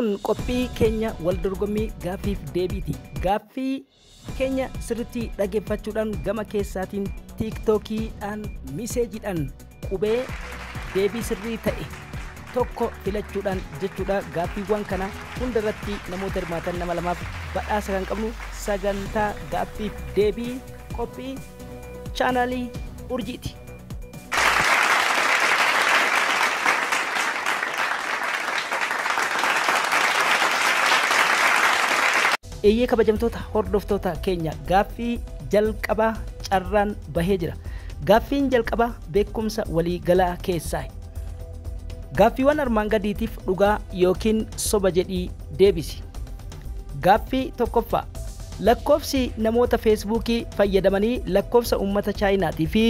Kun qophii keenya wal dorgommii gaaffiif deebiiti. Gaaffii keenya sirriitti dhaggeeffachuudhaan gama keessaatiin tiiktookiidhaan miseejiidhaan qubee deebii sirrii ta'e tokko filachuudhaan jechuudha. Gaaffiiwwan kana hundarratti namoota hirmaatan nama lamaaf badhaasa kan qabnu sagantaa gaaffiif deebii qophii chaanaalii Urjiiti. Eeyyee kabajamtoota hordoftoota keenya, gaaffii jalqabaa carraan bahee jira. Gaaffiin jalqabaa beekumsa waliigalaa keessaa. Gaaffiiwwan armaan gadiitiif dhugaa yookiin soba jedhii deebisi. Gaaffii tokkoffaa, lakkoofsi namoota feesbuukii fayyadamanii lakkoofsa uummata Chaayinaatii fi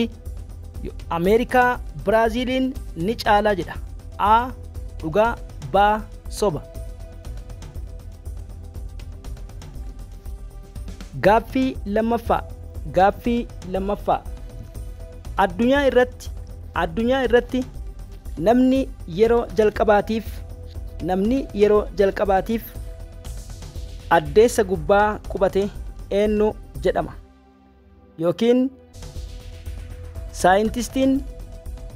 Ameerikaa Biraaziiliin ni caalaa jedha. A, dhugaa, B, soba. Gaaffii lammaffaa, gaaffii lammaffaa, addunyaa irratti namni yeroo jalqabaatiif addeessa gubbaa qubate eenyu jedhama? Yookiin saayintistiin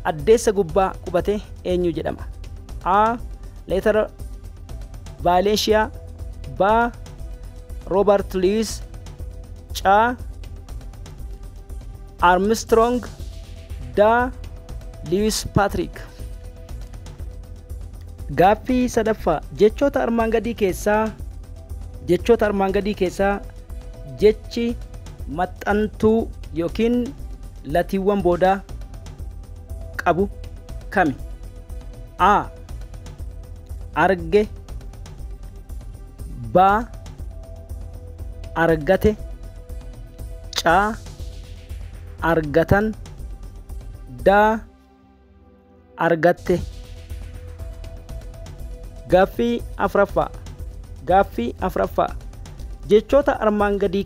addeessa gubbaa qubate eenyu jedhama? A, Leetar Vaaleeshiyaa, B, Roobert Lewis, C, Armstrong, D, Lewis Patrick. Gaaffii sadaffaa, jechoota armaan gadii keessaa jechi maxxantuu yookiin latiiwwan boodaa qabu kami? A, arge, B, argate, C, argatan, D, argatte. Gaaffii afuraffaa, gaaffii afuraffaa, jechoota armaan gadii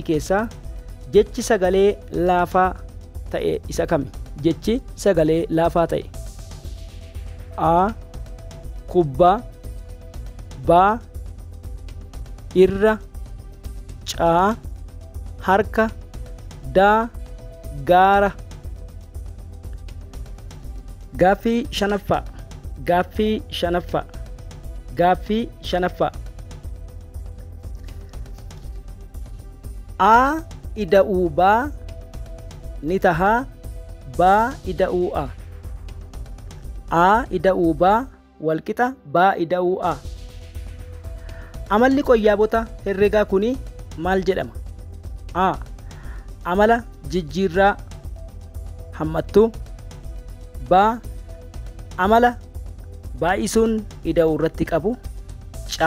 keessaa jechi sagalee laafaa ta'e isa kami? Jechi sagalee laafaa ta'e: A, kubbaa, B, irra, C, harka, D, gaara. Gaaffii shanaffaa, gaaffii shanaffaa, gaaffii shanaffaa, A ida'uu B ni tahaa B ida'uu A. A ida'uu B walqixa B ida'uu A. Amalli qoyyaabota herregaa kuni maal jedhama? A, amala jijjiirraa hammattuu, B, amala baay'isuun ida'uu irratti qabu, C,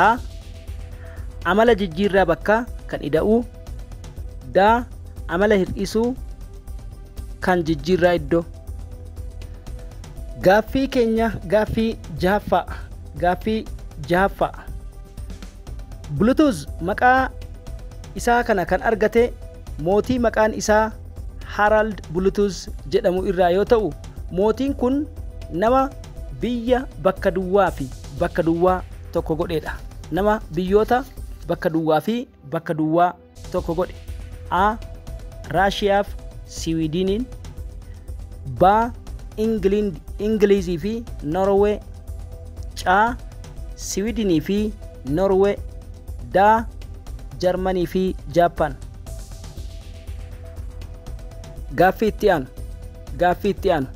amala jijjiirraa bakkaa kan ida'uu, D, amala hir'isuu kan jijjiirraa iddoo. Gaaffii keenya gaaffii jahaffaa, gaaffii jahaffaa, Bluetooth maqaa isaa kana kan argate mootii maqaan isaa Harald Bluetooth jedhamu irraa yoo ta'u, mootiin kun nama biyya bakka duwwaa fi bakka duwwaa tokko godheedha. Nama biyyoota bakka duwwaa fi bakka duwwaa tokko godhe: A, Raashiyaaf Siwiidiniin, B, Ingilizii fi Norwee, C, Siwiidinii fi Norwee, D, Jarmanii fi Jaappaan. Gaaffii itti aanu, gaaffii itti aanu,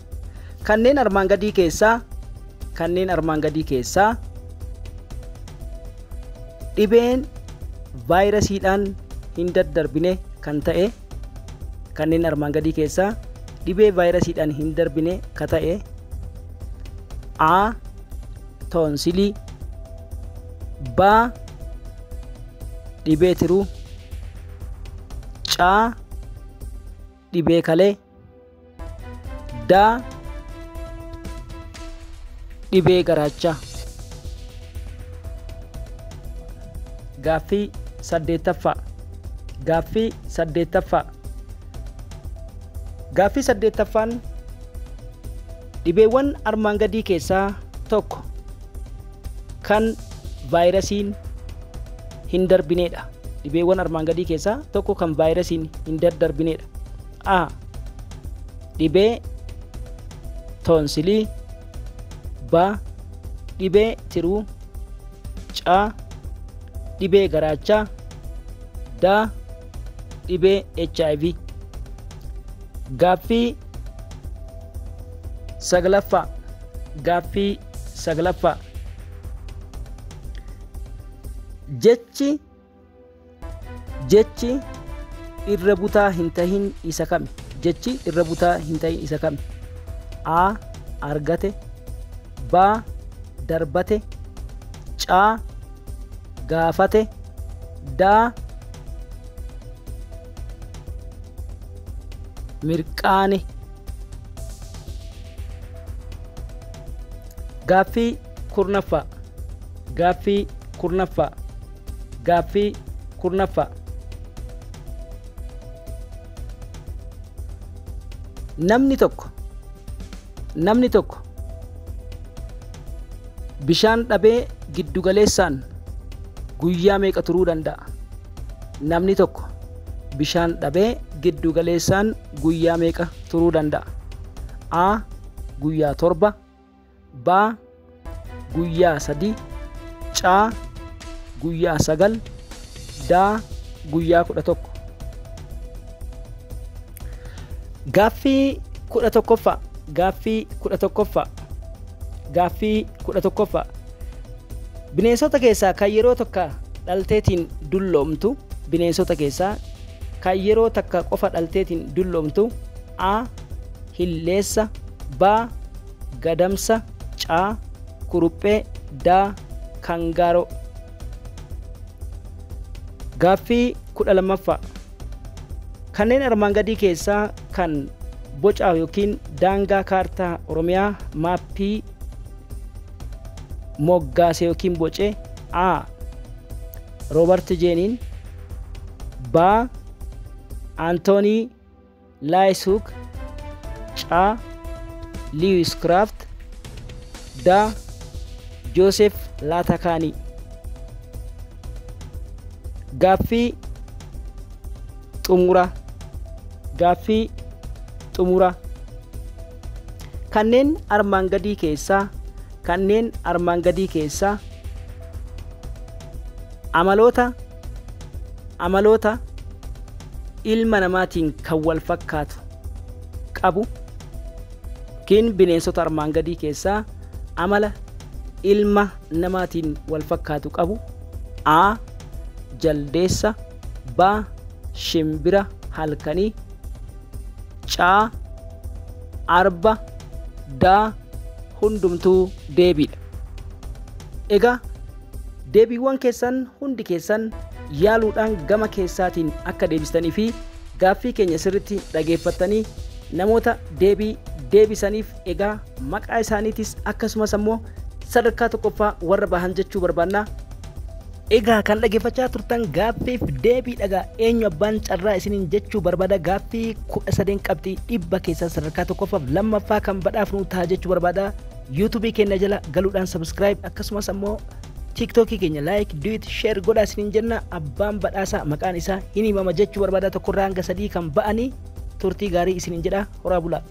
kanneen armaan gadii keessaa dhibeen vaayirasiidhaan hin daddarbine kan ta'e, kanneen armaan gadii keessaa dhibee vaayirasiidhaan hin darbine ka ta'e: A, toonsilii, B, dhibee tiruu, C, dhibee kalee, D, dhibee garaachaa. Gaaffii saddeettaffaa, gaaffii saddeettaffaa, gaaffii saddeettaffaan, dhibeewwan armaan gadii keessaa tokko kan vaayirasiin hin darbinedha. Dhibeewwan armaan gadii keessaa tokko kan vaayirasiin hin daddarbinedha. A. Dhibee toonsilii. B. Dhibee tiruu. C. Dhibee garaachaa. D. Dhibee HIV. Gaaffii saglaffaa. Gaaffii saglaffaa. Jechi irra butaa hin tahin isa kami? Jechi irra butaa hin tahin isa kami? A. Argate. B. Darbate. C. Gaafate. D. Mirqaane. Gaaffii 10ffaa. Gaaffii 10ffaa. Gaaffii 10ffaa. Namni tokko bishaan dhabee giddugaleessaan guyyaa meeqa turuu danda'a? Namni tokko bishaan dhabee giddugaleessaan guyyaa meeqa turuu danda'a? A. Guyyaa 7. B. Guyyaa 3. C. Guyyaa 9. D. Guyyaa 11. Gaaffii 11ffaa. Gaaffii 11ffaa. Gaaffii 11ffaa. Bineensota keessaa kan yeroo tokko dhalteetiin dulloomtu, bineensota keessaa kan yeroo takka qofa dhalteetiin dulloomtu: A. Hilleessa. B. Gadamsa. C. Kuruphee. D. Kangaaroo. Gaaffii 12ffaa. Kanneen armaan gadii keessaa kan boca yookiin daangaa kaartaa Oromiyaa maappii moggaase yookiin boce: A. Roobert Jeeniin. B. Antoonii Laayisuuk. C. Liwis Kiraaft. D. Joosef Laatakaanii. Gaaffii xumura. Gaaffii xumura. Kanneen armaan gadii keessaa, kanneen armaan gadii keessaa amaloota ilma namaatiin kan wal fakkaatu qabu yookiin bineensota armaan gadii keessaa amala ilma namaatiin wal fakkaatu qabu: A. Jaldeessa. B. Shimbira halkanii. C. Arba. D. Hundumtuu deebiidha. Egaa deebiiwwan keessan hundi keessan yaaluudhaan gama keessaatiin akka deebistanii fi gaaffii keenya sirritti dhageeffattanii namoota deebii deebisaniif, egaa maqaa isaaniitis akkasumas ammoo sadarkaa tokkoffaa warra bahan jechuu barbaanna. Egaa kan dhageeffachaa turtan gaaffiif deebii dhagaa. Eenyu abbaan carraa isiniin jechuu barbaada. Gaaffii 13 qabxii 100 keessaa sadarkaa tokkoffaaf lammaffaa kan badhaafnu ta'a jechuu barbaada. Yuutuubii keenya jala galuudhaan subscribe, akkasumas ammoo tiiktookii keenya like, duet, share godhaa isiniin jenna. Abbaan badhaasaa maqaan isaa hin himama jechuu barbaada, tokkorraa hanga sadii kan ba'anii. Turtii gaarii isiniin jedha, horaa bulaa.